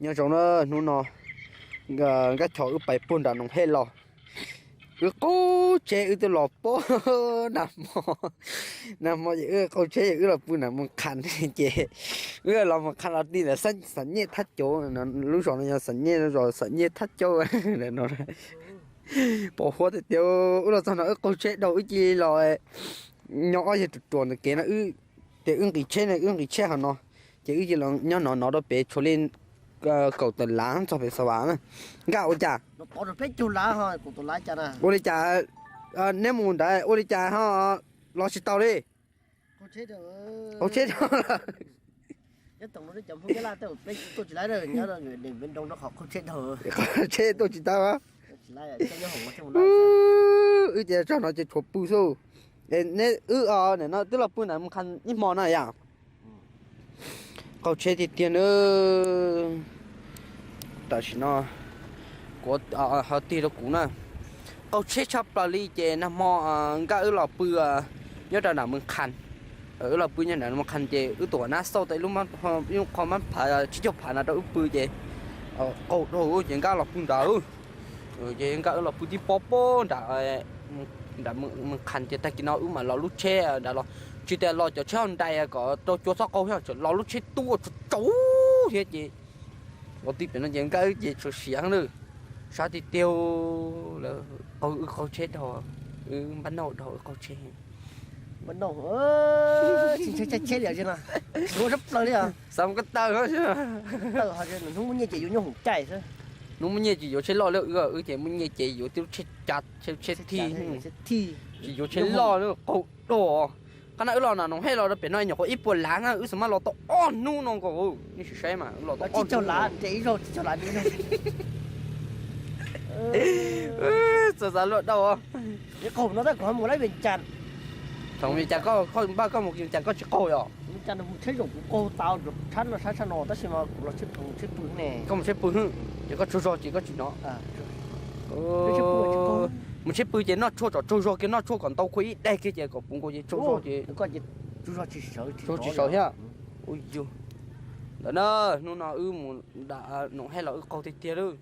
Nyob zoo na, hnub no Nkaj Chos wb pais puag nram Noom Hej los, wb qaug tsheb wb twb los puag nag hmo. Nag hmo ces wb qaug tsheb wb los pw nram Moos Khas ces wb los Moos Khas los ti ntawm Xam Nyej Thab Cauv, lub zos no yog Xam Nyej, zos Xam Nyej Thab Cauv no. Pos huab tiag tiag, wb los txog no wb qaug tsheb dhau wb cia li los nyob ob yag ruam ruam ntawm kev no, ces wb nqis tsheb no wb nqis tsheb hauv no, ces wb cia li los nyob no no rau pem tshuav li kaum tawm lav txog pem Xav Vas na. Nkaj ua cas? Ua li cas? Neb mus ntawd ua li cas ho los tsis tau li? Qaug tsheb dhau. Tsheb tuaj tsis tau. Wb ces txog no ces tshuav pw xwb. Neb wb os, nim no twb los pw ntawm Moos Khas ib hmo na yom. Qaug tsheb tiag tiag na. Tam sim no kuv ho tig rau kuv na, qaug tsheb tshaj plaws li ces nag hmo Nkaj wb los pw nyob rau nram Moos Khas. Wb los pw nyob nram Moos Khas ces wb tuam nab xauj tau ib lub qho mab phav tsib caug phav no rau wb pw ces qaug dhau ces Nkaj los pw ntawd. Ces Nkaj wb los pw tib pob pob nram nram Moos Khas ces tag kis no wb mam los lub tsheb nram los, tsis tias los cov tsheb hauv nrais kom rau cua txhob qaug thiab, tseem los lub tsheb tuaj tsaus tsaus thiab ces los tib pem no ces Nkaj wb ces tsuas siav lawm, sab tiag tiag lawm, qaug wb qaug tsheb dhau, wb npaj nauj dhau wb qaug tsheb. Tsis ntshai caij tsheb li no, sab plaws li. Xav mus ko taw, hnub muaj nyiaj ces yuav nyoob hoom caij xwb. Hnub muaj nyiaj ces yuav tsheb loj li wb, wb ces muaj nyiaj ces yuav tib lub tsheb cav, tsheb thij, tsis yuav tsheb loj li, qaug dhau. Qhov no wb los nram Noom Hej los rau pem no nyuam qhuav ib puas lav na, wb xav mas los tau ob hnub no nkaus, nej sim saib mas los tau ob hnub. Txawm xav luaj dhau. Thaum Vias Cas koj, koj npaj koj mus Vias Cas koj tsis qaug yom? Koj mus tsheb pw, ces koj tsaug zog ces koj tsis hnov. Mus tsheb pw ces noj tshuaj tsom tsaug zog kiag, noj tshuaj kom ntau khuaj ib daig kiag ces kom puv nkaus ces tsaug zog ces tsaug tsis sawv thiab. Ua yug, ntawm na, hnub no wb mus nram Noom Hej los wb qaug tiag tiag lawm.